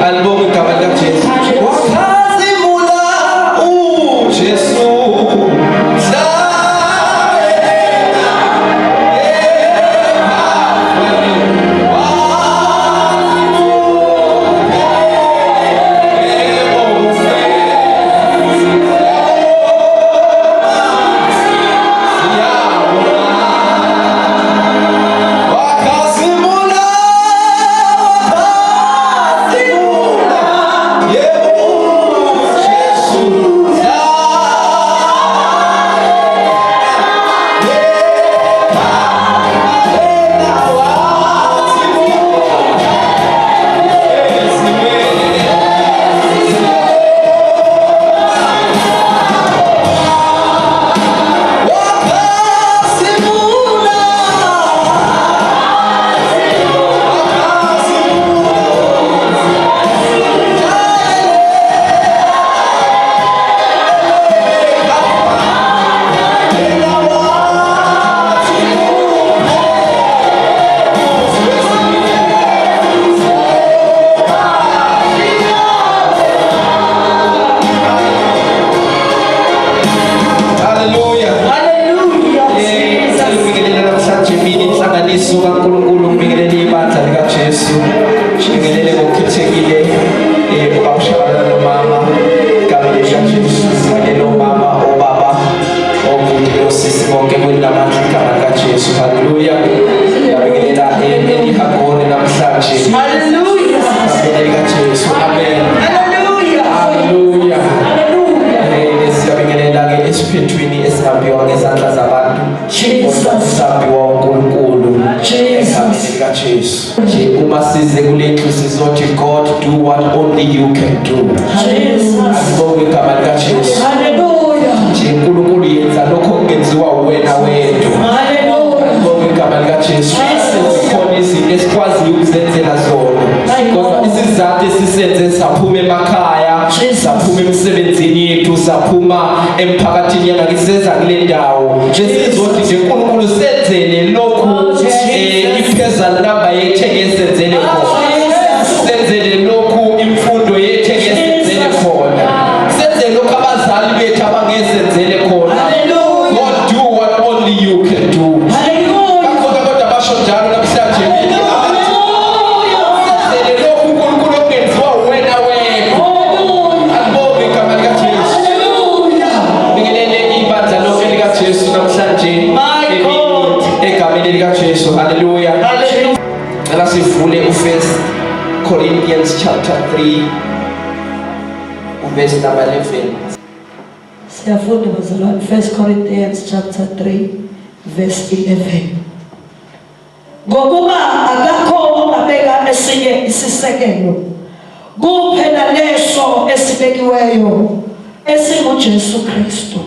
Alibonge igama likaJesu. Wakhazimula uJesu. Wakhazimula, wakhazimula, yebo Jesu. Hallelujah. Hallelujah. Ngicela ukubingelela namhlanje emini inhlanganiso kaNkulunkulu, ngibingelele ibandla likaJesu, ngibingelele ngokukhethekile ubaba uShabalala nomama egameni likaJesu, ngibingelele omama, obaba, obhuti nosisi bonke kwelinamandla igama likaJesu. Haleluya. Ngiyabingelela elihagone namhlanje Hallelujah. egameni likaJesu. Amen. Hallelujah. Haleluya. Hallelujah. Siyabingelela-ke esiphethwini esingambiwa ngezandla zabantu, Jesus. sambiwa uNkulunkulu Jesus. egameni likaJesu. Nje uma size kule ndlu sizothi, God, do what only you can do. Jesus. Alibonge igama likaJesu. Hallelujah. Nje uNkulunkulu yenza lokho okungenziwa uwena wedwa. Hallelujah. Alibonge igama likaJesu. Zikhona izinto esikwaziyo ukuzenzela zona, kodwa isizathu esisenze saphuma emakhaya, saphuma emsebenzini yethu, saphuma emphakathini yangakithi, seza kule ndawo besizothi nje, uNkulunkulu senzele lokhu i-personal number yethu engesenzele khona, senzele lokhu imfundo yethu engesenzele khona, senzele lokhu abazali bethu abangesenzele khona. Hallelujah. God, do what only you can do. Hallelujah. Bakhona kodwa basho njalo namhlanje, senzele lokhu uNkulunkulu okungenziwa uwena wedwa. Alibonge igama likaJesu. Hallelujah. Bingelele ibandla lonke likaJesu namhlanje My emini, God. egameni likaJesu. Haleluya. Hallelujah. Cela sivule uFirst Corinthians chapter 3 uverse number 11. Siyafunda bazalwane, 1 Corinthians chapter 3 verse 11. Ngokuba akakho ongabeka esinye isisekelo kuphela leso esibekiweyo, esinguJesu Kristu.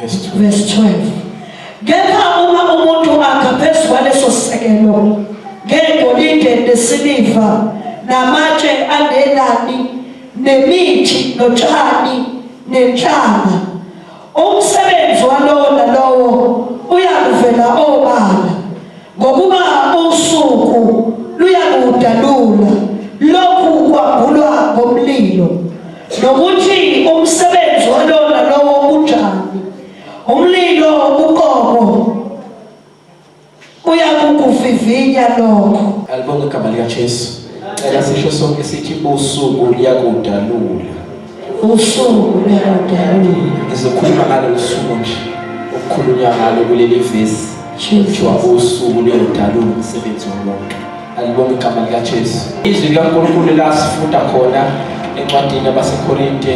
Verse 2. Verse 12. Kepha uma umuntu akha phezu kwaleso sisekelo ngegolide nesiliva namatshe anenani nemithi notshani nenhlanga, umsebenzi walowo nalowo uyakuvela obala, ngokuba usuku luyakudalula lokhu kwambulwa ngomlilo, nokuthi umsebenzi walowo nalowo unjani. Umlilo uqobo uyakukuvivinya lokho. Alibonge igama likaJesu. Cela sisho sonke sithi, usuku liyakudalula. Usuku luyakudalula. Ngizokhuluma ngalolu suku nje okukhulunywa ngalo kuleli vesi. Jesus. Kuthiwa usuku luyodalula umsebenzi womuntu. Alibonge igama likaJesu. Izwi likaNkulunkulu lasifunda khona encwadini yabaseKorinte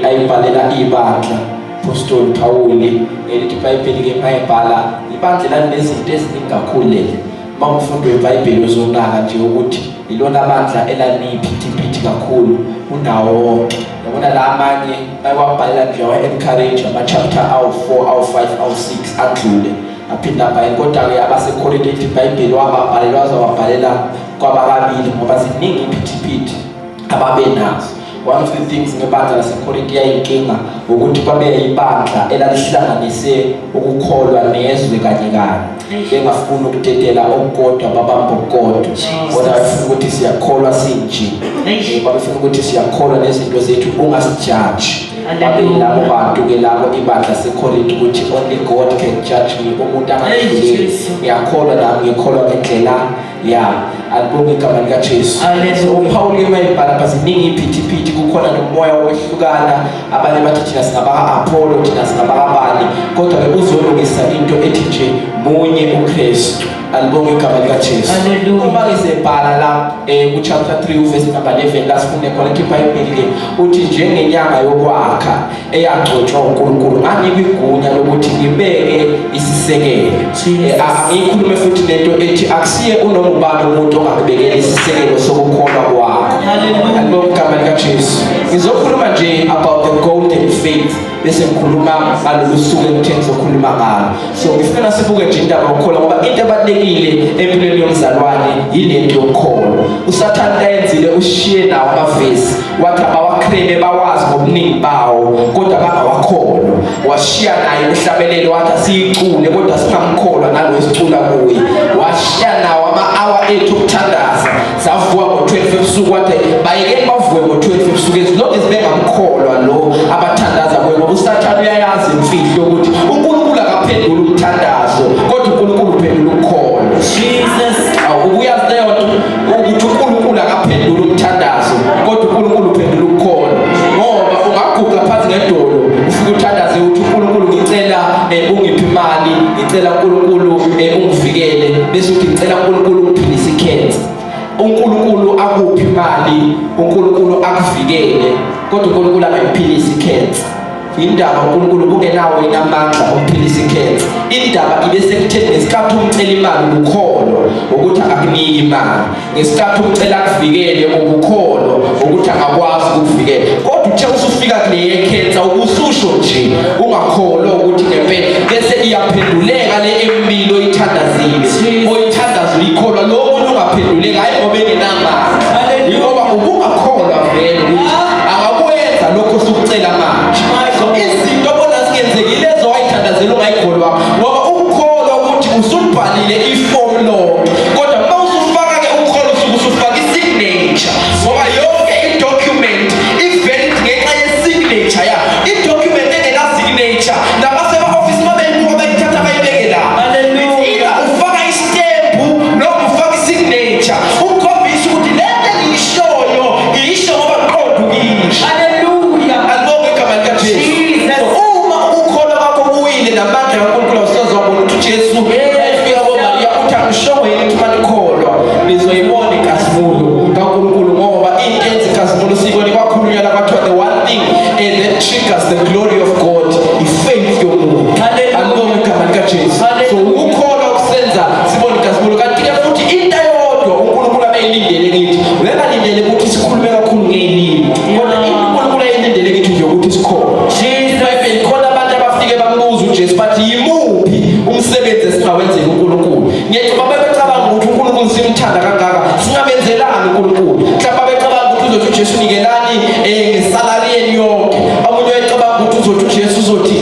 ayibhalela ibandla Apostoli Pawuli, elithi iBhayibheli ke mayibhala ibandla lalinezinto eziningi kakhulu leli. Uma umfundi weBhayibheli uzonaka nje ukuthi ilona bandla elaliyiphithiphithi kakhulu kunawo wonke. Yabona la amanye bayiwabhalela nje awa-encourage ama-chapter awu-4, awu-5, awu-6, adlule aphinde abhale. Kodwa-ke abaseKorinte ithi iBhayibheli wababhalela waze wabhalela kwabakabili ngoba ziningi iphithiphithi ababenazo. One of the things ngebandla laseKorinte yayinkinga ukuthi babe ibandla elalihlanganise ukukholwa nezwe kanye kanye, bengafuni ukudedela okukodwa, babamba okukodwa. Kodwa bafuna ukuthi siyakholwa sinje, babefuna ukuthi siyakholwa nezinto zethu, ungasijaji. Babe labo bantu ke labo ibandla laseKorinte, ukuthi only God can judge me, umuntu angahluleli, ngiyakholwa nami, ngikholwa ngendlela ya. Alibonge igama likaJesu. So uPaul ke mayibhala pha, ziningi iphithiphithi, kukhona nomoya wokwehlukana, abanye bathi thina singabaka-Apollo, thina singabakabani, kodwa-ke uzolungisa into ethi nje munye uKristu. Alibonge igama likaJesu. Uma ngisebhala la ku-chapter 3 uvesi number 11, la sifunde khona, ethi iBhayibheli-ke uthi njengenyanga yokwakha eyagcotshwa uNkulunkulu, nganikwa igunya lokuthi ngibeke isisekelo. Angiyikhulume futhi lento ethi akusiye unoma ubani umuntu ongakubekela isisekelo sokukholwa kwakho. Alibonge igama likaJesu. Ngizokhuluma nje about the golden faith, bese ngikhuluma ngalolu suku engithe ngizokhuluma ngalo. So ngifuna sibuke nje indaba yokukholwa, ngoba into ebalulekile empilweni yomzalwane yilento yokukholwa. USathane kayenzile ushiye nawo amavesi, wathi abawakhreme bawazi ngobuningi bawo kodwa bangawakholwa. Washiya naye uhlabelelo, wathi asiyicule kodwa singamkholwa nalo esicula kuye. Washiya nawo ama-hour ethu okuthandaza, savuka ngo-12 ebusuku, wathi bayekeni bavuke ngo-12 ebusuku as long as bengamkholwa lo abathandaza kuye, ngoba uSathane uyayazi imfihlo ukuthi uNkulunkulu akaphenduli umthandazo, kodwa uNkulunkulu uphendula ukukholwa. Jesus. Awu, ubuyazi leyo nto ukuthi uNkulunkulu akaphenduli umthandazo, kodwa uNkulunkulu uphendula ukukholwa? Ngoba ungaguqa phansi ngedolo, ufike uthandaze uthi, uNkulunkulu ngicela ungiphe imali, ngicela uNkulunkulu ungivikele, bese uthi ngicela uNkulunkulu ungiphilise ikhensa. uNkulunkulu akuphi imali, uNkulunkulu akuvikele, kodwa uNkulunkulu angayiphilisi ikhensa. Indaba uNkulunkulu kungenawo yini amandla okuphilisa ikhensa? Indaba ibe sekutheni ngesikhathi umcela imali ubukholwa ukuthi akakuniki imali, ngesikhathi umcela akuvikele ubukholwa ukuthi akakwazi ukukuvikela, kodwa uthe usufika kule yekhensa ubususho nje ungakholwa ukuthi ngempela, bese iyaphenduleka le emibili oyithandazile, oyithandaza uyikholwa. Lo muntu ungaphenduleka hayi ngoba engenamandla, yingoba ubungakholwa vele ukuthi angakwenza lokho osukucela manje. So izinto bona zingenzekile lezo wayithandazela ungayikholwa, ngoba ukukholwa ukuthi usulibhalile ifomu lonke, kodwa uma usufaka-ke ukukholwa usuke usufaka i-signature, ngoba yonke i-document i-valid ngenxa ye-signature ya i-document engena-signature, nabasema-ofisi babeyibuka bayithatha bayibeke la. Either ufaka istempu noma ufaka i-signature ukukhombisa ukuthi le nto engiyishoyo ngiyisho ngoba ngiqonda ukuyisho. Hallelujah. Alibonge igama likaJesu. Jesus. So, uma ukukholwa kwakho kuwile, namandla kaNkulunkulu awusoze wabona ukuthi uJesu efika koMariya uthi, angishongo yini ukuthi manikholwa nizoyibona inkazimulo kaNkulunkulu? Ngoba into enza inkazimulo siyibone, kwakhulunywa la kwathiwa the one thing that triggers the glory of God, i-faith yomuntu. Hallelujah. Alibonge igama likaJesu. So Hallelujah. ukukholwa kusenza sibone inkazimulo. Kanti-ke futhi into eyodwa uNkulunkulu abeyilindele kithi, ubengalindele ukuthi sikhulume kakhulu ngey'limi, kodwa into uNkulunkulu ayilindele kithi nje ukuthi sikholwe. IBhayibheli khona abantu abafike bambuza uJesu bathi, yimuphi umsebenzi esingawenzela uNkulunkulu? Ngiyacabanga babecabanga ukuthi uNkulunkulu simthanda kangaka, singamenzelani uNkulunkulu? Mhlawumbe babecabanga ukuthi uzothi uJesu, nikelani ngesalari yenu yonke. Omunye wayecabanga ukuthi uzothi uJesu uzothi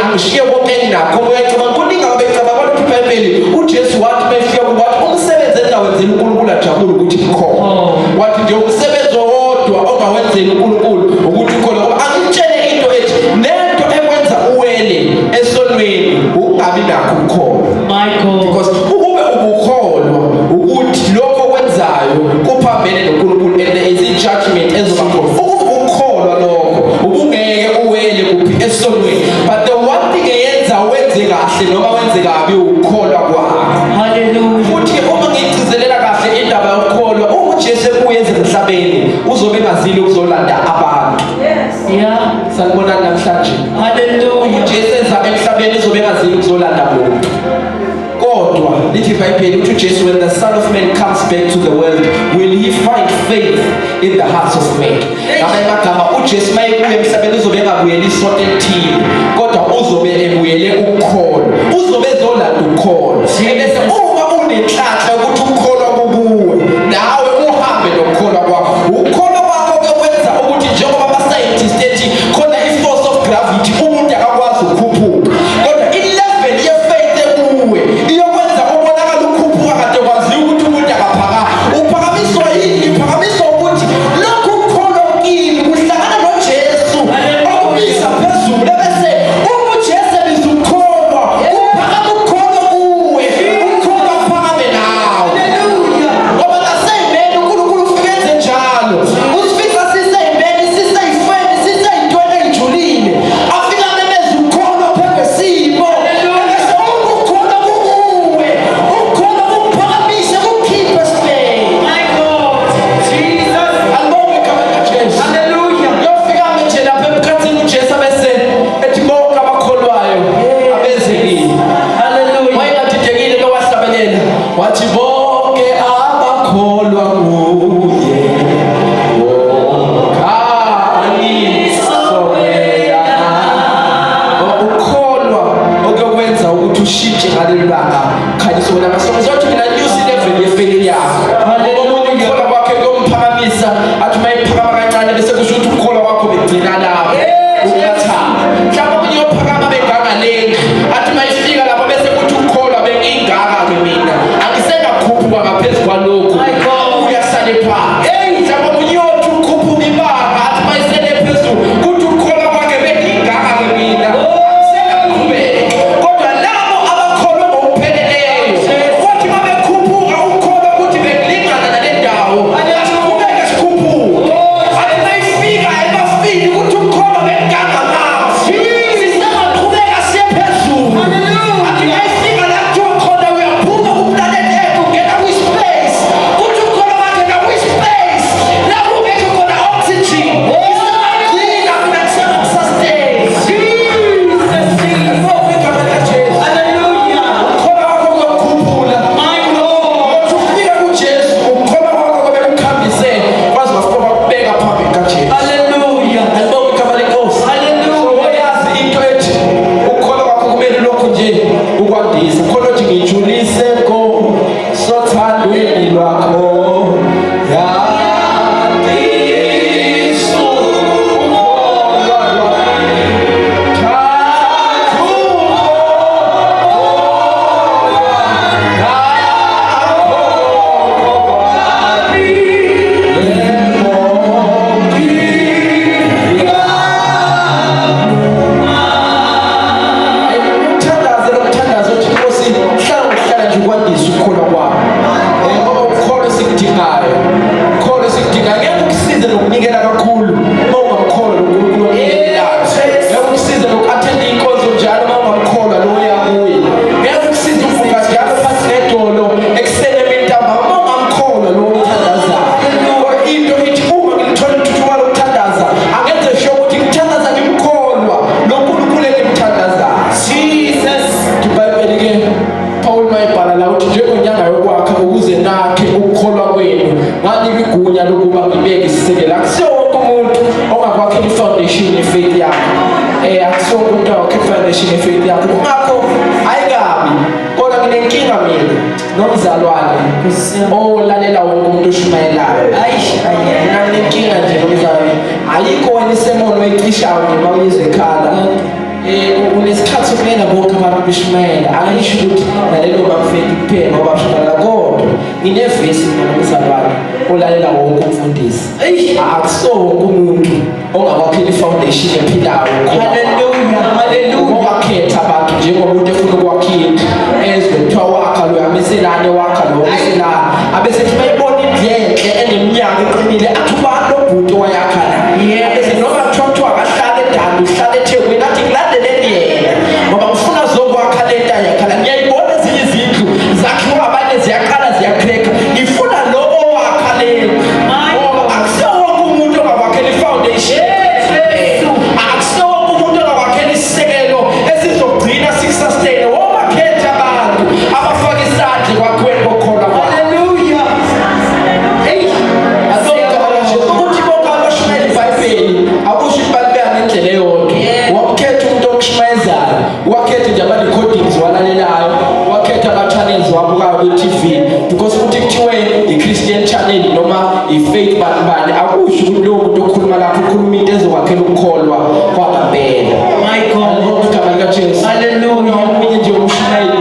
angishiye konke enginakho. Omunye wayecabanga kuningi ababecabanga, kodwa iBhayibheli uJesu wathi befika kubo wathi umsebenzi engingawenzeli uNkulunkulu ajabule ukuthi ngikhona. Wathi nje umsebenzi owodwa ongawenzeli uNkulunkulu ukuthi ukhona, ngoba angitshele into ethi lento ekwenza uwele esonweni ukungabi nakho ukukholwa. My God. Because ukube ubukholwa ukuthi lokho okwenzayo kuphambene noNkulunkulu and there is a judgment ezoba khona, ukube ukukholwa lokho ubungeke uwele kuphi? Esonweni. But the one thing eyenza wenze kahle noma wenze kabi ukukholwa kwakho. Hallelujah. Futhi uma ngiyigcizelela kahle indaba yokukholwa, uma uJesu ebuye emhlabeni uzobe engazile ukuzolanda abantu. Sanibonani namhlanje. Hallelujah. UJesu eza emhlabeni uzobe engazile ukuzolanda muntu, kodwa lithi iBhayibheli uthi uJesu, when the Son of Man comes back to the world, will he find faith in the hearts of men? Ngamanye amagama, uJesu mayebuya emhlabeni uzobe engabuyeli isonto elithile, kodwa uzobe ebuyele ukukholwa, uzobe ezolanda ukukholwa. Ebese uma unenhlanhla ukuthi ukukholwa kukuwe, nawe uhambe nokukholwa kwakho, ukukholwa kwakho ke kwenza ukuthi njengoba ukuthi ushintshe ngalelo langa khanyisa wena so ngizothi mina nyusa ilevel yefaith yakho. Omunye ukukholwa kwakhe kuyomphakamisa, athi uma ephakama kancane bese kusho ukuthi ukukholwa kwakho bekugcina lapho ukungathanda. Mhlawumbe omunye uyophakama bengangalendlu, athi uma efika lapho bese kuthi ukukholwa bengingaka-ke mina angisengakhuphuka ngaphezu kwalokhu, uyasale phansi. Mhlawumbe omunye uyothi ukhuphuka ibanga, athi uma esele phezulu kuthi ukukholwa kwakhe bengingaka-ke mina angisengaqhubeka. Kodwa labo abakholwe ngokupheleleyo, kwathi uma bekhuphuka ukukholwa ukuthi bekulingana nale ndawo, asiqhubeke sikhuphuke. Athi mayifika ebafini ukuthi ukukholwa bekungangamazi, sisengaqhubeka siye phezulu. Athi mayifika la kuthiwa khona uyaphuma kuplanet Earth ungena kwi-space, kuthi ukukholwa kwakhe nakwi-space la kungekho khona oxygen, isengagcina mina ngisengakusustain. Igama likaJesu. Ukukholwa kwakho kuyokukhuphula. Uthi ufika kuJesu, ukukholwa kwakho kube kukhambise kwaze kwafika kwakubeka phambi kukaJesu. Alibonge igama lenkosi. So uyazi into ethi ukukholwa kwakho kumele lokhu nje ukwandisa. Ukholwa uthi ngijulise ko sothandweni lwakho. Yandisa ukukholwa kwami. Thatha ukukholwa ngakho kwami. Yebo, umthandazo lo mthandazo othi Nkosi hlala ngokuhlala nje ukwandisa ukukholwa kwami, ngoba ukukholwa esikudingayo, ukukholwa esikudingayo ngeke ukusize nokunikela kakhulu uma ungamkholwa lo Nkulunkulu omnikelelayo. Ngeke ukusize noku-attenda inkonzo njalo uma ungamkholwa lo oya kuye. Ngeke ukusize ukuvuka njalo phansi ngedolo ekuseni, emini, ntambama uma ungamkholwa lo omthandazayo. Kodwa into ithi uma ngilithola ithuba lokuthandaza, angenze sure ukuthi ngithandaza ngimkholwa lo Nkulunkulu engimthandazayo. Jesus. IBhayibheli-ke Paul mayibhala la uthi njengonyanga yokwakha ukuze nakhe ukukholwa kwenu, nganika igunya lokuba ngibeke isisekelo. Akusiyo wonke umuntu ongakwakhela ifoundation yefaith yakho, akusiyo wonke umuntu ongakwakhela ifoundation yefaith yakho. Kungakho ayikabi, kodwa nginenkinga mina nomzalwane olalela wonke umuntu oshumayelayo. Mina nginenkinga nje nomzalwane. Ayikho wena isermon oyicishayo nje uma uyizwe ekhala. Unesikhathi sokulela bonke abantu beshumayela. Angisho ukuthi nalelo bamfeti kuphela ngoba bashumayela, kodwa nginevesi mina nomzalwane olalela wonke umfundisi. Akuso wonke umuntu ongakwakhela ifoundation ephilayo. Hallelujah. Hallelujah. Ongakhetha abantu njengomuntu efuna ukwakha indlu, ezwe kuthiwa wakha lo amiselane, wakha lo amiselane, abesethi bayibona indlu enhle eneminyango eqinile, athi ubani lo bhuti owayakha la? Abese noma kuthiwa akahlale eDandi, uhlale eThekwini, athi ngilandeleni yena ngoba ngifuna zokwakha le nto ayakha la. Ngiyayibona ezinye izindlu zakhiwa abanye ziyaqala ziyacracka, ngifuna lo owakha le, ngoba akusiyo wonke umuntu ongakwakhela ifoundation, akusiyo wonke umuntu ongakwakhela isisekelo esizogcina sikusustain. Wobakhetha abantu abafaka isandla ekwakhiweni kokukholwa kwakho. Hallelujah. Hey. Ukuthi bonke abashumayela iBhayibheli akusho ukuthi balibeka ngendlela eyodwa. Wakhetha umuntu okushumayezayo, wakhetha nje ama-recordings walalelayo, wakhetha ama-channels wabukayo kwi-TV, because ukuthi kuthiwe i-Christian channel noma i-faith bani bani akusho ukuthi lowo muntu okhuluma lapho ukhuluma into ezokwakhela ukukholwa kwangempela. My God. Alibonge igama likaJesu. Hallelujah. Omunye nje umshumayeli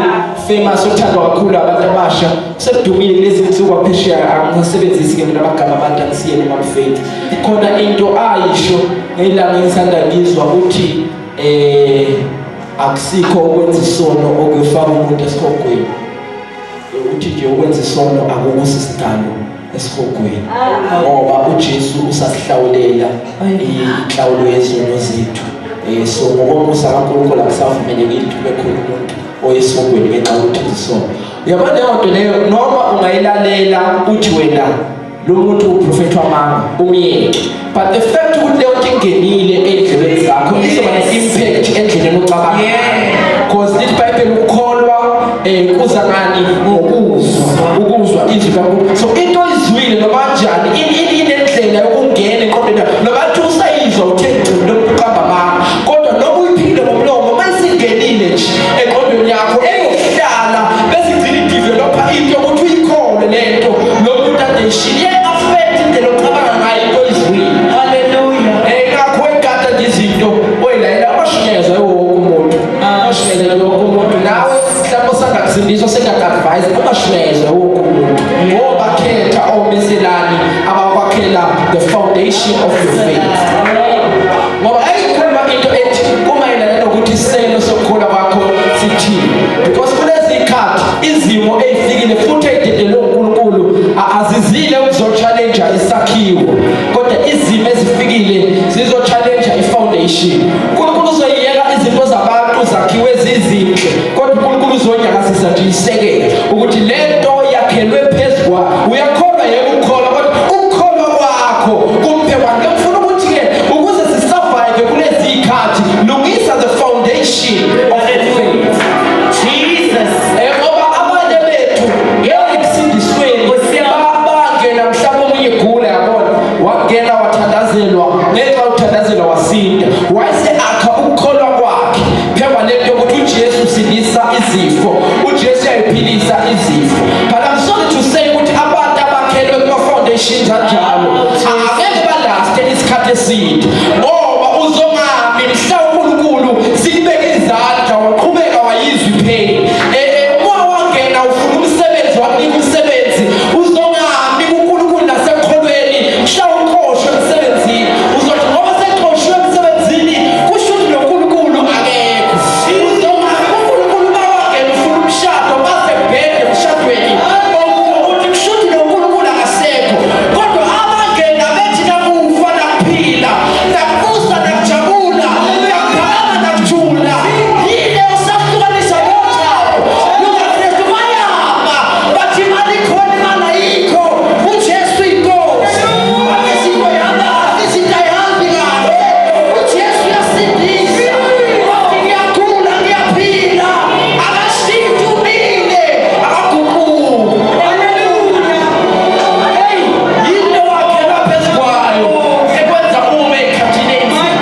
famous othandwa kakhulu abantu abasha, sekudumile kulezi nsuku aphesheya, angisebenzisi ke mina amagama abantu, angisiyena umamfaith. Khona into ayisho ngelanga engisanda ngizwa uthi akusikho ukwenza isono okuyofaka umuntu esihogweni. Uthi nje ukwenza isono akukusi isidalo esihogweni, ngoba uJesu usasihlawulela inhlawulo yezono zethu. So ngokomusa kaNkulunkulu akusavumelekile ukuthi kube khona umuntu oyesihogweni ngenxa yokuthi isono. Uyabona leyo nto leyo, noma ungayilalela uthi wena lo muntu uprofetha wamanga, umyeke, but the fact ukuthi leyo nto ingenile ey'ndlebeni zakho izoba ne-impact endleleni ocabanga, because lithi iBhayibheli ukukholwa kuza ngani? Ngokuzwa, ukuzwa izwi kaNkulunkulu. So into oyizwile noma kanjani inendlela yokungena engqondweni yakho, noma athi usayizwa uthe ngci lo muntu uqamba amanga, kodwa noma uyiphikile ngomlomo, uma isingenile nje engqondweni yakho. ngiyakusindiswa, sengiyaku-advise, ungashumayezwa wonke umuntu, ngoba khetha omeselani abakwakhela the foundation of your faith. Ngoba ayikhuluma into ethi kumayelana nokuthi isiselo sokukholwa kwakho sithini, because kulezi khathi izimo ezifikile futhi ezidedelwe uNkulunkulu azizile ukuzo-challenge isakhiwo, kodwa izimo ezifikile zizo-challenge i-foundation. uNkulunkulu uzoyiyeka izinto zabantu zakhiwe zizinhle, kodwa uNkulunkulu uzonyakazisa nje isekele ukuthi lento yakhelwe phezu kwa uyakholwa. Yebo, ukukholwa, kodwa ukukholwa kwakho kumphe kwakhe. Ngifuna ukuthi-ke ukuze si-survive kulezi zikhathi, lungisa the foundation of the faith. Jesus. Ngoba abanye bethu ekusindisweni bangena, mhlawumbe omunye egula, yabona, wangena wathandazelwa, ngenxa yokuthandazelwa wasinda, wayese akha ukukholwa kwakhe phekwa lento yokuthi uJesu usindisa izifo, uJesu uyayiphilisa izifo. But I'm sorry to say ukuthi abantu abakhelwe kuma-foundations anjalo angeke ba-laste isikhathi eside, ngoba uzongami mhla uNkulunkulu sikubeka izandla, waqhubeka wayizwa i-pain, uma wangena ufuna umsebenzi, wakunika umsebenzi, uzongami kuNkulunkulu nasekholweni mhla uxoshwe emsebenzini. Uzothi ngoba sexoshwe emsebenzini, kusho ukuthi noNkulunkulu akekho. Uzongami kuNkulunkulu uma wangena ufuna umshado, base bhede emshadweni, ukuthi kusho ukuthi noNkulunkulu akasekho. Kodwa abangena bethi nakufa nakuphila, nakubusa nakujabula, nakuphakama nakuthula, yile usahlukanisa nothando lukaKristu, bayama bathi imali ikhona, imali ayikho, uJesu inkosi. Bathi izinto ihamba kahle, izinto ayihambi kahle, uJesu uyasindisa. Bathi ngiyagula, ngiyaphila, akashintshi, umile, akaguquki. Haleluya! Hey, yinto wakhelwa phezu kwayo ekwenza ume ekhathini enzima.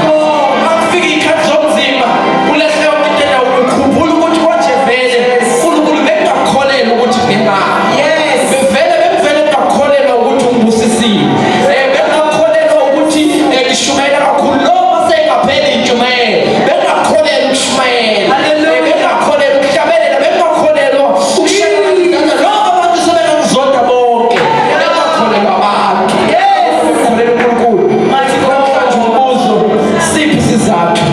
Akufika iy'khathi zomzimba, ulehle yonke into endawo, ukhumbula ukuthi konje vele uNkulunkulu bekungakholelwa ukuthi ngemali. Bevele bengivele ngingakholelwa ukuthi ungibusisile, bengingakholelwa ukuthi ngishumayela kakhulu noma seyingapheli intshumayelo, bengingakholelwa ukushumayela. Bengingakholelwa ukuhlabelela, bengingakholelwa ukushayela izandla noma abantu sebengangizonda bonke, bengingakholelwa abantu, bengikholelwa uNkulunkulu. Namhlanje umbuzo: siphi isizathu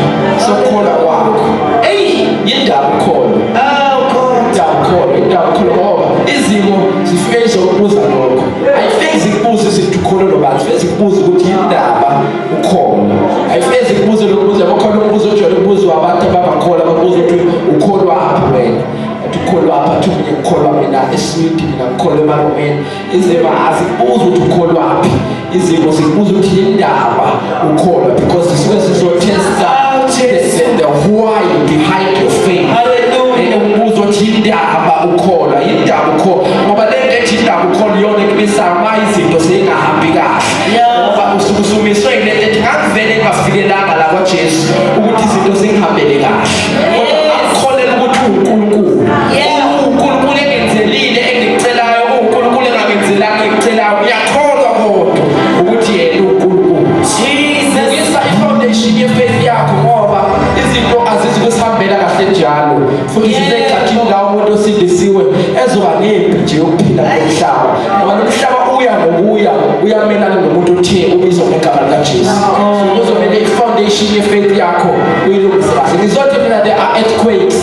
sokukholwa kwakho? Hey. Yindaba ukholwa? Oh God. Indaba ukholwa, indaba ukholwa, ngoba izimo zifike izokubuza lokho. Ayifiki zikubuze izinto ukholelwa bani, zifike zikubuze ukuthi yindaba ukholwa. Ayifiki zikubuze lokubuza bakhona, umbuzo ojwayele ukubuzwa abantu abangakholwa, babuza ukuthi ukholwaphi wena, athi ukholwaphi, athi omunye ngikholwa mina eswidi, mina ngikholwa emaromeni. Izimo azikubuza ukuthi ukholwaphi, izimo zikubuza ukuthi yindaba ukholwa, because zisuke zizo-testa the why behind your faith. Hallelujah. Umbuzo othi indaba ukholwa, indaba ukholwa, ngoba le nto ethi indaba ukholwa iyona ekumisayo uma izinto zingahambi kahle. Ngoba usuke usumiswe yile nto ethi ngangivele ngingafikelanga la kwaJesu ukuthi izinto zingihambele kahle, kodwa ngakukholela ukuthi uwuNkulunkulu. UNkulunkulu engenzelile engikucelayo, uNkulunkulu engangenzelanga engikucelayo, ngiyakholwa kodwa ukuthi yena uNkulunkulu. Jesus. Lungisa i-foundation ye-faith yakho, ngoba izinto azizukusihambela kahle njalo, futhi zisey'khathini la umuntu osindisiwe ezoba nempi nje yokuphila nomhlaba, ngoba lo mhlaba uya ngokuya uyamelana nomuntu othe ubizwa ngegama likaJesu. So kuzomele i-foundation ye-faith yakho uyilungise kahle. Ngizothi mina there are earthquakes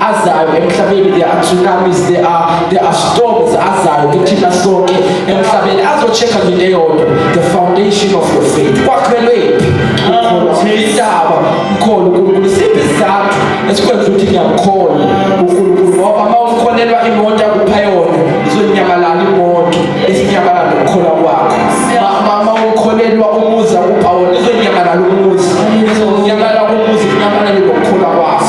azayo emhlabeni, there are tsunamis, there are storms azayo kithina sonke emhlabeni, azo-check-a nje into eyodwa: the foundation of your faith, kwakhelwe phi ukholwa, indaba mkholo uNkulunkulu. Siphi isizathu esikwenza ukuthi ngiyamkholwa uNkulunkulu? Ngoba uma ukholelwa imoto akupha yona, izonyamalala imoto, isinyamalala nokukholwa kwakho. Ma ukholelwa umuzi akupha wona, izonyamalala umuzi, izonyamalala umuzi, kunyamalale nokukholwa kwakho.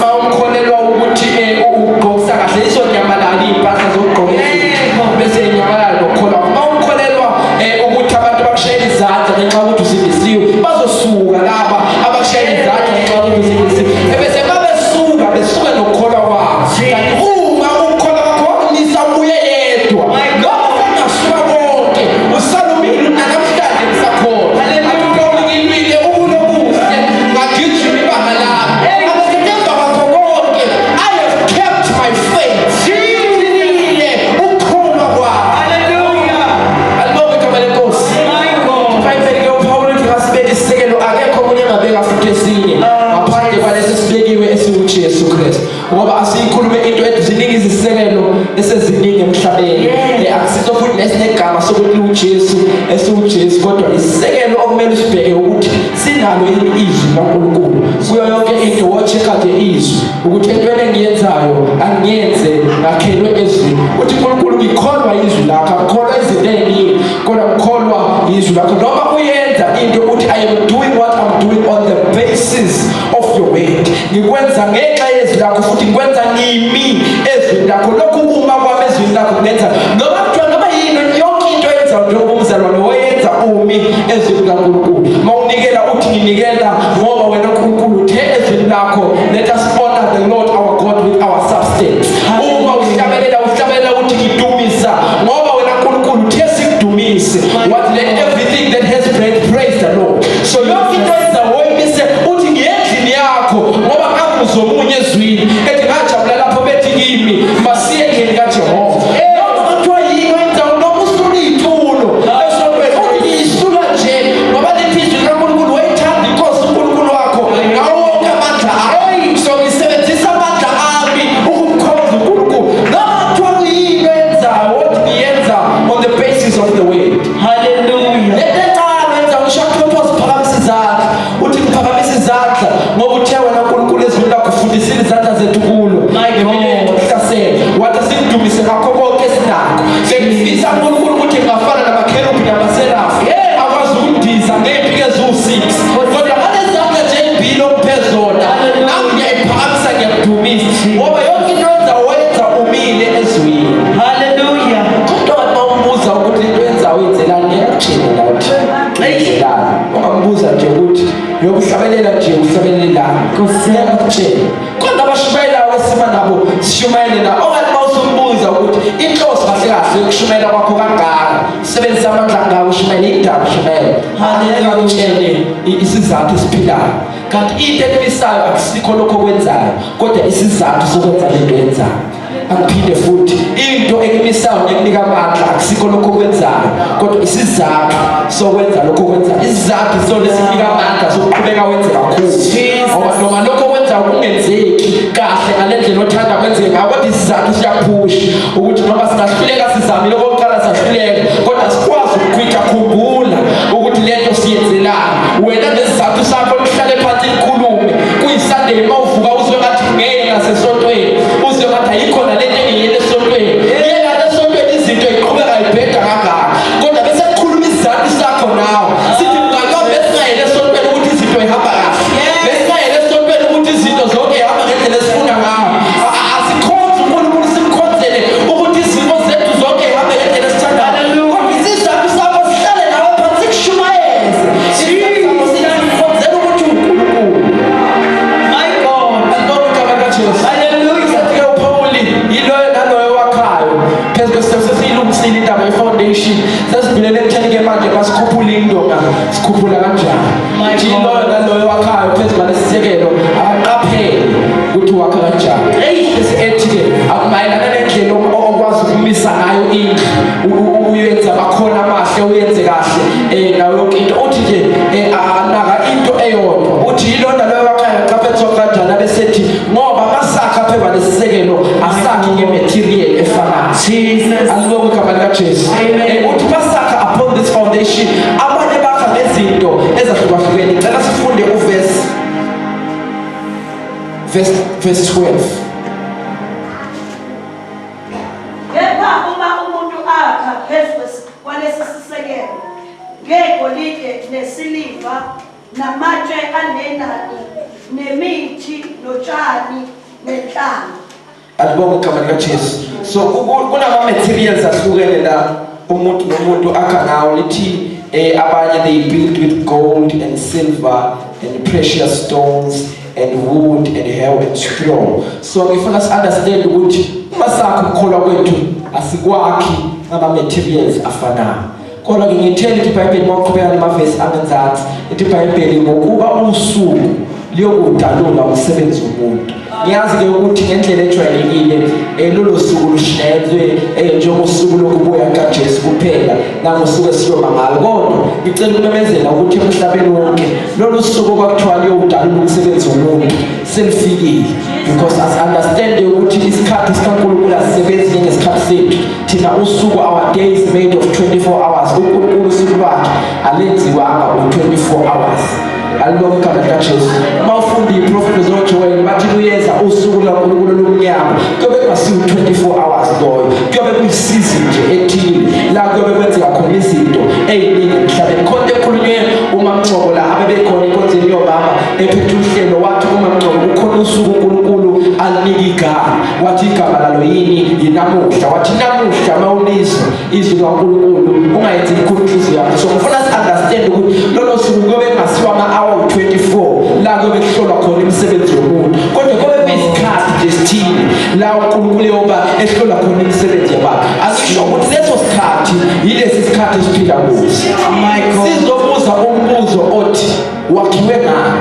Ma ukholelwa ukuthi ugqokisa kahle, izonyamalala iy'mpahla zokugqoka ezinhle, bese inyamalala nokukholwa kwakho. Ma ukholelwa ukuthi abantu bakushayela izandla ngenxa yokuthi usindisiwe, bazosuka laba abakushayela izandla ngenxa yokuthi usindisiwe, ebese mabesuka besuke nokukholwa kwakho. Kanti uma ukukholwa kwakho wakumisa uye yedwa, noma sekungasuka konke. Asiyikhulume into ethi ziningi izisekelo eseziningi emhlabeni. Akusiso futhi nesinegama sokuthi uJesu esiwuJesu, kodwa isisekelo okumele usibheke ukuthi sinalo yini izwi likaNkulunkulu kuyo yonke into. Wo-check-a nje izwi ukuthi entweni engiyenzayo angiyenze ngakhelwe ezwini. Uthi uNkulunkulu, ngikholwa izwi lakho, angikholwa izinto ey'ningi, kodwa ngikholwa izwi lakho. Noma uyenza into, uthi, "I am doing what I'm doing on the basis of your word." Ngikwenza ngenxa yezwi lakho futhi ngikwenza ngimi ezwini lakho. Lokhu kuma kwami ezwini lakho kungenza noma kuthiwa noma yini, yonke into oyenzayo njengoba umzalwane oyenza umi ezwini likaNkulunkulu. Uma unikela, uthi, "Nginikela ngoba wena Nkulunkulu uthe ezwini lakho, let us honor the Lord our God with our substance." Uma uhlabelela, uhlabelela uthi, "Ngidumisa ngoba wena Nkulunkulu uthe sikudumise." What? "Let everything that has breath praise the Lord." So yonke into oyenza woyimise uthi, "Ngiyendlini yakho ngoba ngakuzwa omunye ezwini ethi ngajabula lapho bethi kimi, masiye endlini kaJehova." Noma kuthiwa yini oyenzayo, noma usula iy'tulo esontweni, uthi, "Ngiyisula nje ngoba lithi izwi likaNkulunkulu, wayithanda inkosi uNkulunkulu wakho ngawo wonke amandla akho. So ngisebenzisa amandla ami ukumkhonza uNkulunkulu." Noma kuthiwa kuyini oyenzayo, wothi, "Ngiyenza on the basis of the word." Hallelujah. Lento encane wenza, ngisho kuthiwa siphakamisa izandla, uthi, "Ngiphakamisa izandla ngoba uthe wena Nkulunkulu ezwini lakho ufundisile izandla zethu kulo." My God. Hlasela wathi sikudumise ngakho konke esinakho. Sengifisa uNkulunkulu ukuthi ngingafana namakherubhi namaserafi akwazi ukundiza ngey'mpiko eziwu-6, kodwa ngalezi zandla nje ey'mbili ongiphe zona, nami ngiyayiphakamisa, ngiyakudumisa, ngoba yonke into yenza wenza umile ezwini. Hallelujah. Umuntu ongathi uma umbuza ukuthi into yenzayo uyenzelani, ngeke akutshele la ukuthi uyenzelani. Ungambuza nje ukuthi uyokuhlabelela nje, uhlabelelani, ngeke akutshele. Kodwa abashumayelayo esima nabo sishumayele na, ongathi uma usumbuza ukuthi inhloso kahle kahle yokushumayela kwakho kangaka, sebenzisa amandla angaka ushumayele indaba, ushumayele, angeke akutshele isizathu esiphilayo. Kanti into ekumisayo akusikho lokho okwenzayo, kodwa isizathu sokwenza lento yenzayo. Angiphinde futhi, into ekumisayo nekunika amandla akusikho lokho okwenzayo, kodwa isizathu sokwenza lokho okwenzayo. Isizathu sona esinika amandla sokuqhubeka wenze kakhulu, ngoba noma lokho okwenzayo kungenzeki kahle ngale ndlela othanda kwenzeke ngayo, kodwa isizathu siyaphusha ukuthi noma singahluleka, sizamile okokuqala sahluleka, kodwa sikwazi ukukhwitha. Khumbula ukuthi lento siyenzelani wena nesizathu sakho. Nihlale phansi nikhulume kuyiSunday, uma uvuka uzwe ngathi ngeke ngasesontweni, uzwe ngathi ayikho nalento engiyele esontweni, yena esontweni izinto iqhubeka ibheda kangaka, kodwa bese kukhuluma isizathu sakho nawe sithi, "Mngani wami, besingayele esontweni ukuthi izinto ihamba kahle, besingayele esontweni ukuthi izinto zonke ihamba ngendlela esifuna ngayo. Asikhonze uNkulunkulu simkhonzele ukuthi izimo zethu zonke ihambe ngendlela esithandayo, kodwa isizathu sakho sihlale nawe phansi sikushumayeze. Isizathu sakho sithi simkhonzela ukuthi uNkulunkulu." My God. Alibonge igama likaJesu. Hallelujah. Sathi-ke uPauli, yiloyo naloyo wakhayo phezu kwesitebo. Sesiyilungisile indaba ye-foundation, sesidlulele ekutheni-ke manje masikhuphule indonga, sikhuphula kanjani? My Uthi God. yiloyo naloyo wakhayo phezu kwalesisekelo akaqaphele ukuthi wakha kanjani. Bese ethi-ke akumayelana nendlela okwazi ukumisa ngayo indlu, uyenze amakhona amahle, uyenze kahle nayo yonke into. Uthi nje anaka into eyodwa, uthi yilona loyo wakhayo aqaphele ukuthi kanjani, abesethi ngoba masakha phezu kwalesisekelo asakhi nge-material efanayo. Jesus. Alibonge igama likaJesu. Amen. Uthi masakha upon this foundation, abanye bakha ngezinto ezahlukahlukene. Cela sifunde uverse verse 12. Kepha uma umuntu akha phezu kwalesi sisekelo ngegolide nesiliva namatshe anenani nemithi notshani nenhlanga. Alibonge igama likaJesu. So kunama-materials ahlukene la umuntu nomuntu akha ngawo. Lithi abanye they build with gold and silver and precious stones and wood and hay and straw. So ngifuna si-understand ukuthi uma sakho ukukholwa kwethu asikwakhi ngama-materials afanayo. Kodwa ke ngithele ithi iBhayibheli, uma uqhubeka namavesi angenzansi, ithi iBhayibheli, ngokuba usuku liyokudalula umsebenzi womuntu. Ngiyazi-ke ukuthi ngendlela ejwayelekile lolo suku lushinayelwe njengosuku lokubuya kukaJesu kuphela nangosuku esiyoma ngalo, kodwa ngicela ukumemezela ukuthi emhlabeni wonke lolu suku okwakuthiwa liyowudalula umsebenzi womuntu selifikile. Because as understand ukuthi isikhathi sikaNkulunkulu asisebenzi njengesikhathi sethu. Thina usuku, our day is made of 24 hours. UNkulunkulu usuku lwakhe alenziwanga u-24 hours. Alilonke igama likaJesu. Uma ufunda iprofethi zoJoel bathi luyeza usuku lwaNkulunkulu olumnyama, kuyobe kungasiwo 24 hours loyo, kuyobe kuyisizini nje ethile la kuyobe kwenzeka khona izinto ey'ningi emhlabeni. Khona into ekhulunywe uMamngcobo la abebekhona enkonzweni yomama ephethe uhlelo, wathi uMamngcobo kukhona usuku uNkulunkulu alinika igama, wathi igama lalo yini? Yinamuhla. Wathi namuhla uma ulizwa izwi likaNkulunkulu ungayenzi ikhulu inhliziyo yakho. So ngifuna si-understand ukuthi lolo suku kuyobe kungasiwa ama-hour u-24 la kuyobe kuhlolwa khona imisebenzi yomuntu, kodwa kuyobe kuyisikhathi nje esithile la uNkulunkulu eyoba ehlola khona imisebenzi yabantu. Angisho ukuthi leso sikhathi yilesi sikhathi esiphila kuso. Sizobuza umbuzo othi wakhiwe ngani?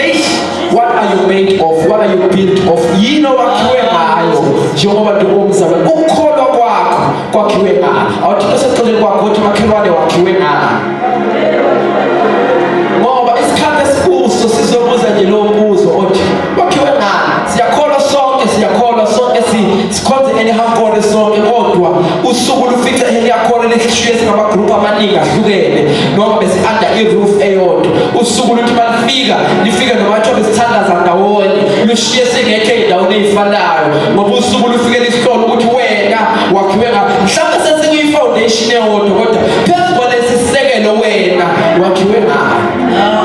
Eish. What are you made of? What are you built of? Yini owakhiwe ngayo? Njengoba nje umzalwane, ukukholwa kwakho kwakhiwe ngani? Awuthi oseceleni kwakho uthi makhelwane wakhiwe ngani? Ngoba isikhathi esikuso sizobuza nje lowo mbuzo othi wakhiwe ngani? Siyakholwa sonke, siyakholwa sonke, sikhonze elihankole sonke, kodwa usuku lufice eliyakhona lihlishiye singamagroup amaningi ahlukene, noma besi-under i-roof eyodwa. Usuku luthi malifika lifike noma kuthiwa besithandaza ndawonye, lushiye singekho ey'ndaweni ey'fanayo, ngoba usuku lufike lihlole ukuthi wena wakhiwe nga mhlawumbe sesikuyi-foundation eyodwa, kodwa phezu kwalesi sisekelo wena wakhiwe ngayo.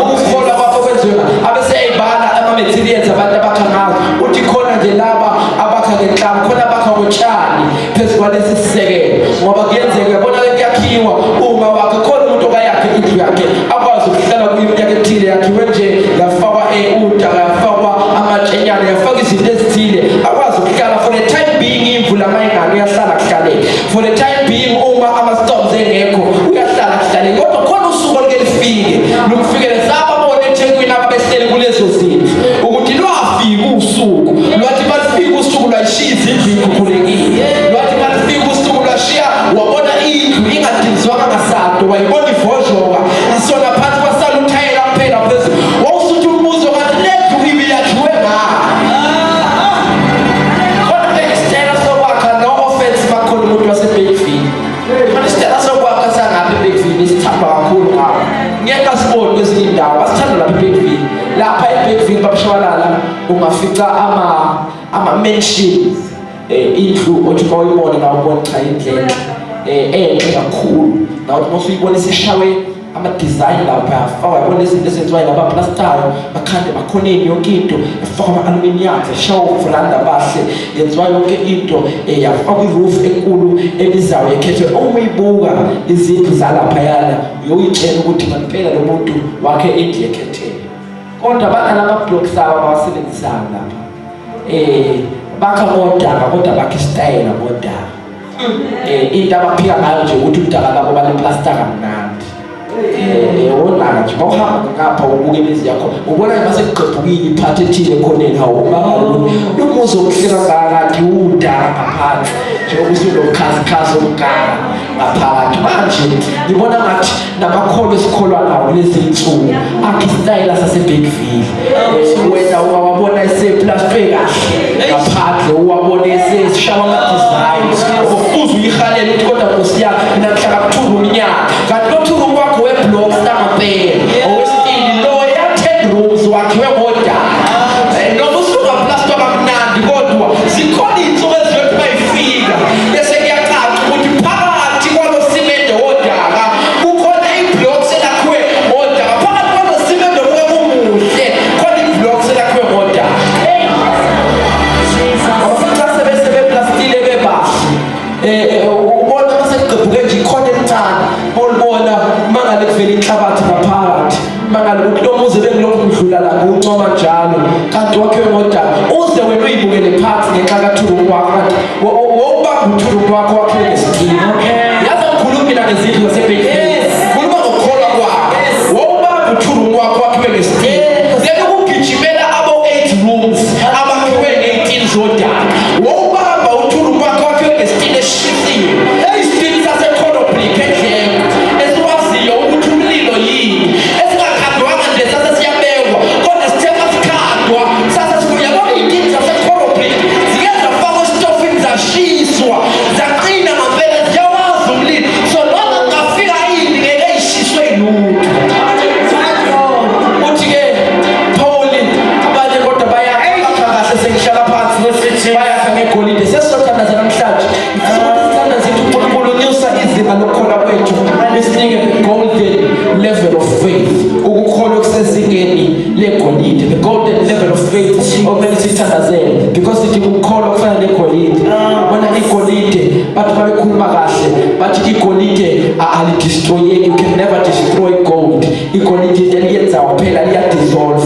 Ukukholwa kwakho kwenziwe nga abese eyibala ama-materials abantu abakha ngazo, uthi khona nje laba abakha ngenhlamvu, khona abakha ngotshani phezu kwalesi sisekelo, ngoba kuyenzeka uyabona ke kuyakhiwa uma wakhe khona umuntu okayakhe indlu yakhe akwazi ukuhlala kuyo iminyaka ethile, yakhiwe nje yafakwa udaka, yafakwa amatshenyana, yafakwa izinto ezithile, akwazi ukuhlala for the time being. Imvula mayingani uyahlala kuhlaleke, for the time being uma ama-storms engekho uyahlala kuhlaleke, kodwa khona usuku oluke lifike lumfikele sababona eThekwini ababehleli kulezo zindlu ukuthi lwafika usuku, lwathi balufika usuku lwayishiya izindlu ikhukhulekile, lwathi balufika usuku lwashiya wabona indlu ingadilizwanga ngasado, wayibona ivozhoka isona phansi kwasala uthayela kuphela phezulu. Wawusuthi umbuzo ngathi le ndlu ibiyakhiwe ngani? Kodwa isitayela sokwakha, no offense bakhona umuntu waseBergville, kodwa isitayela sokwakha sangapha eBergville isithandwa kakhulu ngapha, ngeke asibone kwezinye indawo, basithanda lapha eBergville. Lapha eBergville babushabalala ungafica ama-mansions, indlu othi uma uyibone nawe ubone cha indlu enhle, enhle kakhulu, nawe uthi uma usuyibona isishawe ama-design lapha, yafakwa yabona izinto ezenziwayo labaplastayo bakhande bakhoneni yonke into, yafakwa ama-aluminiums, yashawa ofuranda bahle, yenziwa yonke into, yafakwa i-roof enkulu ebizayo yekhethwe. Uma uyibuka izindlu zalaphayana uyoyitshela ukuthi ngempela lo muntu wakhe indlu yekhethelo, kodwa banalama-blocks abo abawasebenzisayo lapha, bakha ngodaka, kodwa bakha isitayela ngodaka. Into abaphika ngayo nje ukuthi udaka labo baleplasta kamnandi. Wonaka nje mawuhamba ngapha ubuka imizi yakho ubona nje mase kugqebhukile iphathi ethile ekhoneni, hawu umangala ukuthi lo muzi omuhle kangaka kanti uwudaka ngaphansi njengoba usunokhazikhazi omngaka ngaphakathi. Manje ngibona ngathi namakholwa esikholwa nawo kulezi nsuku akhe isitayela saseBergville. Wena ungawabona eseplastwe kahle ngaphandle, uwabone eseshawa ama-design, uze uyihalele ukuthi kodwa nkosi yami mina ngihlala kuthula umnyaka, kanti lo thula kwakho we-blocks langampela owesibili loya 10 rooms wakhiwe ngodaka. Noma usungaplastwa kamnandi, kodwa zikhona iy'nsuku eziyothi mayifika bese kuyacaca ukuthi phakathi kwalo simende wodaka kukhona i-blocks elakhiwe ngodaka, phakathi kwalo simende obuke kumuhle khona i-blocks elakhiwe ngodaka. Xa sebeplastile bebahle, ubona mase kugqebhuke nje ikhona elincane olibona mangale kuvela inhlabathi ngaphakathi, mangale ukuthi lo muzi bengilokhu ngidlula la ngiwuncoma njalo kanti wakhiwe ngodaka, uze wena uyibukele phansi ngenxa kathuluku wakho, kanti wowubamba uthuluku wakho wakhiwe ngesitini. Yazi ngikhuluma mina ngezindlu zaseBergville, khuluma ngokukholwa kwakho, wowubamba uthuluku wakho wakhiwe ngesitini, then ukugijimela abo-8 rooms abakhiwe ngey'tini zodaka. Wowubamba uthuluku wakho wakhiwe ngesitini esishisiwe, isitini saseCorobrik endleko esiwaziyo ukuthi umlilo yini, esingakhandwanga nje sase siyabekwa, kodwa sithe masikhandwa sase siyabona iy'tini. sithandaze namhlanje. Ngifisa ukuthi sithandaze ukuthi uNkulunkulu unyusa izinga lokukholwa kwethu, lisinike the golden level of faith, ukukholwa okusezingeni legolide, the golden level of faith okumele sithandazele, because sithi ukukholwa kufana negolide. Bona igolide, bathi babekhuluma kahle, bathi igolide alidestroyeki. You can never destroy gold. Igolide into eliyenzayo kuphela liyadissolve,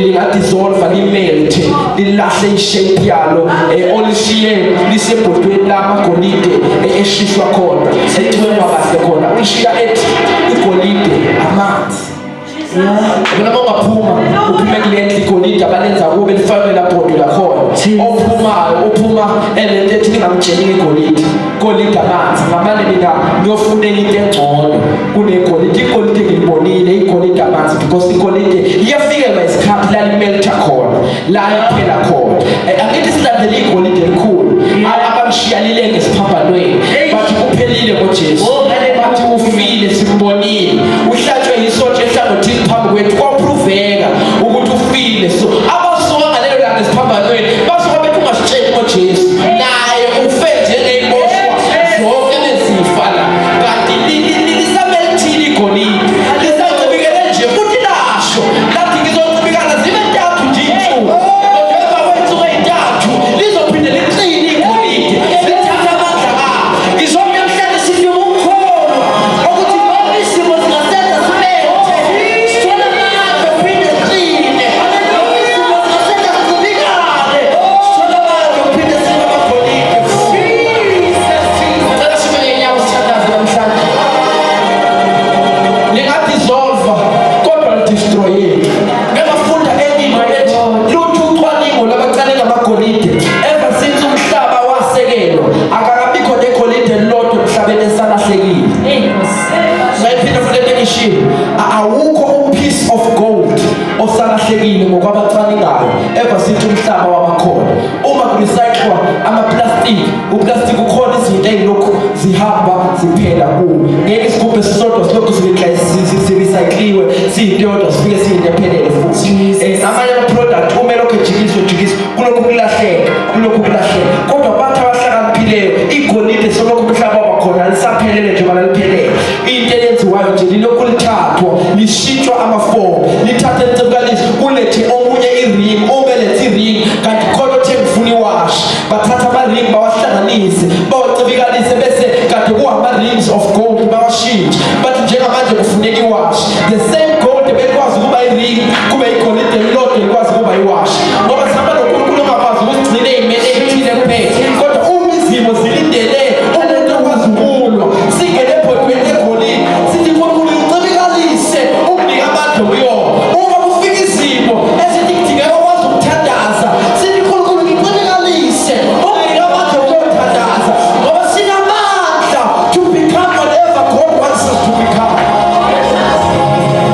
lingadissolve, limelte, lilahle ishape yalo, olishiye lisebhodweni lamagolide, eshiswa khona, ecwengwa kahle khona, ulishiya ethi igolide amanzi. Yabona, uma ungaphuma uphume kule ndlu igolide abalenza kube lifakwe labhodo lakhona, ophumayo uphuma elento ethi ningamtsheli ngegolide, golide amanzi, ngamane mina ngiyofunela into engcono kunegolide. Igolide ngilibonile, igolide amanzi, because igolide liyafikelwa isikhathi la limelta khona, la liphela khona. Angithi silandele igolide elikhulu abamshiya lilenge esiphambanweni, bathi kuphelile ngoJesu. Oh, hallelujah. Bathi ufile, simbonile, uhlatshwe yisotsha ehlangothini phambi kwethu, kwaproveka ukuthi ufile. So abasuka ngalelo langa esiphambanweni basuka bethi ungasitsheli ngoJesu, naye ufe njengey'boshwa zonke bezifa la, kanti lisamelthile igolide, lisacibikele nje futhi. Lasho lathi ngizocibikala zibe ntathu nje iy'nsuku, kodwa emva kwey'nsuku ey'ntathu lizophinde liqine igolide, lithathe amandla alo. Ngisonke namhlanje sidinga ukukholwa ukuthi noma izimo zingasenza simethe, sithole amandla uphinde siqine. Noma izimo zingasenza sicibikale, sithole amandla uphinde sibe amagolide. Cela sime ngey'nyawo, sithandaze namhlanje. Lingadissolva kodwa lidestroyeki. Engafunda enye into ethi luthi ucwaningo labacale ngamagolide, ever since umhlaba wasekelwa akakabikho negolide elilodwa emhlabeni esalahlekile. Ngayiphinda futhi lento engishilo. Awukho u-piece of gold osalahlekile ngokwabacwaningayo ever since umhlaba wabakhona. Uma kurecyclwa ama-plastic, uplastic ukhona, izinto ey'lokhu zihamba ziphela kuwo. Ngeke isigubhu esisodwa silokhu sirecycliwe siyinto yodwa, sifike siyinto ephelele futhi. Amanye ama-product uma elokhu ejikiswa ejikiswa, kulokhu kulahleka, kulokhu kulahleka, kodwa bathi abahlakaniphileyo igolide solokhu umhlaba wabakhona lisaphelele njengoba liphelele. Into eyenziwayo nje lilokhu lithathwa lishintshwa amafomu, lithathe licebukaliso, kulethe omunye i-ring, uma elethe i-ring kanti khona othe ngifuna iwashi, bathatha ama-ring bawahlanganise, bawacibikalize, bese kade kuwama-rings of gold bawashintshe, bathi njengamanje kufuneka iwashi. The same gold bekwazi ukuba i-ring, kube igolide elilodwa likwazi ukuba iwashi, ngoba sihamba noNkulunkulu ongakwazi ukusigcina ey'meni ey'thile kuphela, kodwa uma izimo zilindele umuntu okwazi ukulwa, singene ebhodweni legolide, sithi uNkulunkulu ucibikalise, unginike amandla okuyona. Uma kufika izimo esithi kudingeka ukwazi ukuthandaza, sithi uNkulunkulu ngicibikalise, unginike amandla okuyothandaza, ngoba sinamandla to become whatever God wants us to become.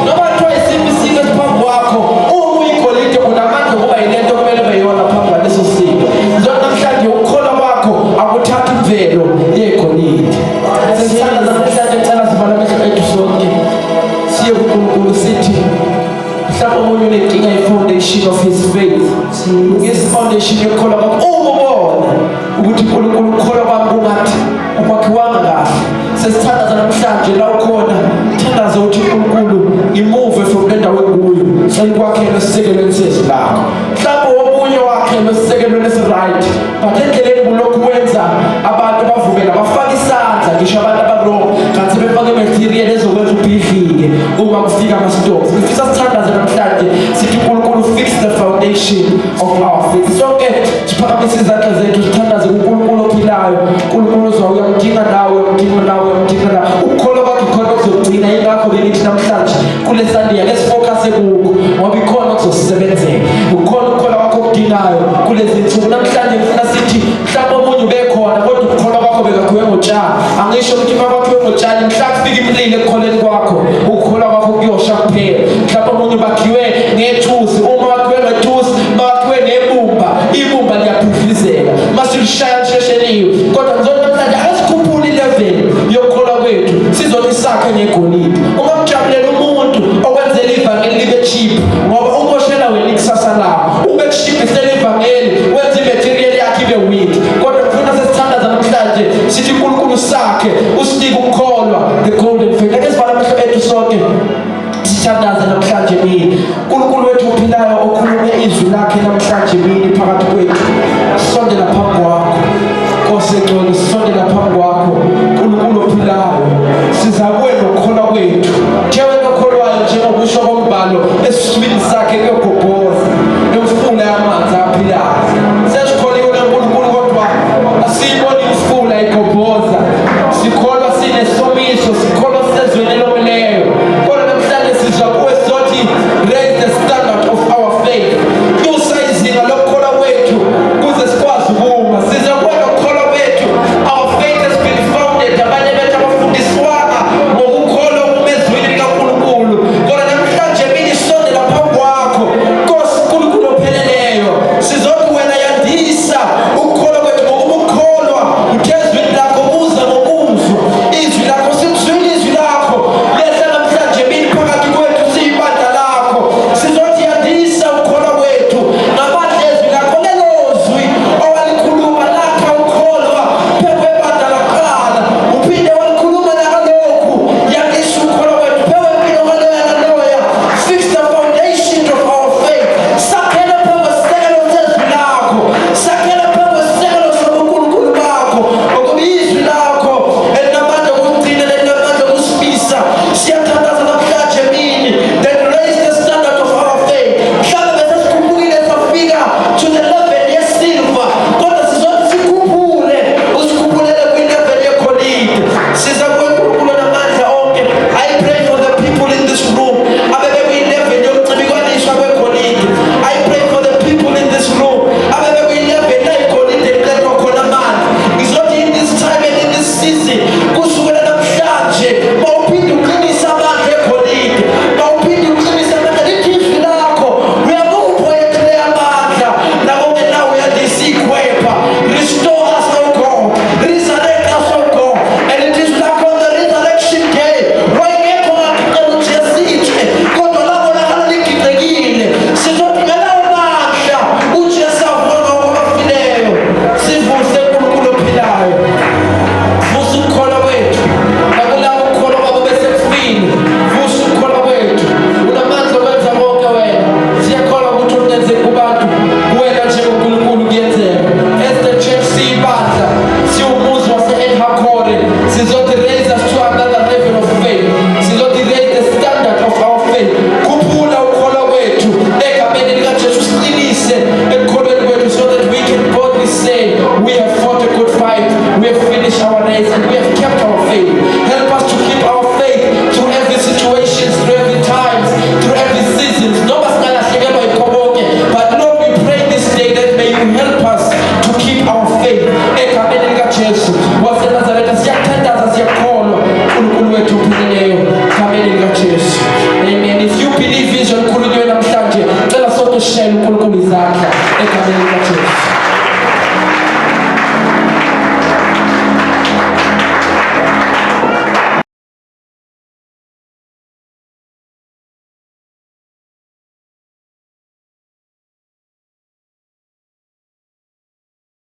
Noma kuthiwa isiphi isimo esiphambi kwakho, uma uyigolide unamandla ukuba yilento okumele ube yona phambi kwaleso simo. Njengoba namhlanje ukukholwa kwakho akuthathi imvelo yegolide. Sesithandaza namhlanje, cela sivale amehlo ethu sonke, siye kuNkulunkulu, sithi mhlawumbe omunye unenkinga ye-foundation of his faith. Lungisa i-foundation yokukholwa kwakho. Uma ubona ukuthi uNkulunkulu ukukholwa kwami kungathi ukwakhiwanga kahle, sesithandaza namhlanje, la ukhona thandaza ukuthi uNkulunkulu ngimove from le ndawo engikuyo, sengikwakhele esisekelweni sezwi lakho. Mhlawumbe omunye wakhelwe esisekelweni esi-right, but endleleni kulokhu kwenza abantu bavumela bafake isandla, ngisho abantu aba-wrong, kanti befake material ezokwenza ubhidlike uma kufika ama-storms. Ngifisa sithandaze namhlanje, sithi uNkulunkulu fix the foundation of our faith. Sonke siphakamise izandla zethu, sithandaze kuNkulunkulu ophilayo. uNkulunkulu ozwa, uyamdinga nawe, uyamdinga nawe, uyamdinga nawe. Ukukholwa kwakho ikhona okuzogcina. Yingakho bengithi namhlanje kule Sunday ake sifocuse kukho, ngoba ikhona okuzosisebenzela, ukhona ukukholwa kwakho okudingayo kulezi nsuku. Namhlanje ngifuna sithi mhlawumbe omunye ubekhona kodwa ukukholwa kwakho bekakhiwe ngotshani. Angisho ukuthi uma kwakhiwe ngotshani, mhla kufika imililo ekukholeni kwakho, ukukholwa kwakho kuyosha kuphela. Mhlawumbe omunye bakhiwe ngethusi, uma wakhiwe ngethusi, makhiwe ngebumba, ibumba liyaphifizela masilishaya lishesheliwe. Kodwa ngizothi namhlanje asikhuphule ilevel yokukholwa kwethu, sizothi sakhe ngegolide. Ungamjabulela umuntu okwenzela ivangeli libe cheap. uNkulunkulu sakhe usinika ukukholwa, the golden faith. Ake sivale amehlo ethu sonke, sithandaze namhlanje mini. uNkulunkulu wethu ophilayo, okhulume izwi lakhe namhlanje mini phakathi kwethu, sondela phambi kwakho, Nkosi engcwele, sondela phambi kwakho, uNkulunkulu ophilayo. Siza kuwe nokukholwa kwethu. Wena okholwayo, njengokusho kombhalo, esiswini sakhe kuyogobhoza imfula yamanzi aphilayo. Sesikholiwe kaNkulunkulu, kodwa asiyiboni imfula igobhoza. Sikholwa sinesomiso, sikholwa sisezweni elomileyo, kodwa namhlanje sizwa kuwe sothi raise the standard of our faith, nyusa izinga lokukholwa kwethu kuze sikwazi ukuma. Siza kuwe nokukholwa kwethu. Our faith has been founded. Abanye bethu abafundiswanga ngokukholwa okuma ezwini likaNkulunkulu, kodwa namhlanje mini sondela phambi kwakho, Nkosi uNkulunkulu opheleleyo. Sizothi wena yandisa ukukholwa kwethu, ngokuba ukukholwa uthe ezwini lakho kuza ngokuzwa izwi lakho. Sikuzwile izwi lakho lehla namhlanje mini phakathi kwethu siyibandla lakho. Sizothi yandisa ukukholwa kwethu ngamandla ezwi lakho, lelo zwi owalikhuluma lakha ukholwa phezu kwebandla laqala, uphinde walikhuluma nakalokhu. Yandisa ukukholwa kwethu phezu kwempilo kaloya naloya. Fix the foundation of our faith. Sakhele phezu kwesisekelo sezwi lakho, sakhele phezu kwesisekelo sobunkulunkulu bakho, ngokuba izwi lakho elinamandla okugcina, elinamandla okusimisa. Siyathandaza namhlanje mini that raise the standard of our faith. Mhlawumbe besesikhuphukile safika to the level yesilver, kodwa sizothi sikhuphule, usikhuphulele kwi-level yegolide. Siza kuwe, Nkulunkulu namandla onke. I pray for the people in this room abebe kwi-level yokucibikwaniswa kwegolide. I pray for the people in this room abebe kwi-level la igolide liqedwa khona amandla. Ngizothi in this time and in this season, kusukela namhlanje, mawuphinde uqinise amandla egolide, mawuphinde uqinise amandla. Lithi izwi lakho uyakupha oyethule amandla nakongenawo uyandisa ikhwepha. Restore us, O God. Resurrect us, O God. And it is like on the resurrection day, wayengekho ngagiqela uJesu itshe, kodwa labonakala ligicekile. Sizothi ngelawo mandla uJesu avuka ngawo kwabafileyo, sivuse, uNkulunkulu ophilayo. Vusa ukukholwa kwethu nakulabo ukukholwa kwabo besekufile. Vusa ukukholwa kwethu. Unamandla okwenza konke wena. Siyakholwa ukuthi okungenzeki kubantu, kuwena njengoNkulunkulu kuyenzeka. As the church, siyibandla, siwumuzi wase-Enhakore, sizothi raise us to another level of faith. Sizothi raise the standard of our faith. Khuphula ukukholwa kwethu egameni likaJesu, siqinise ekukholweni kwethu, so that we can boldly say we have fought a good fight, we have finished our race and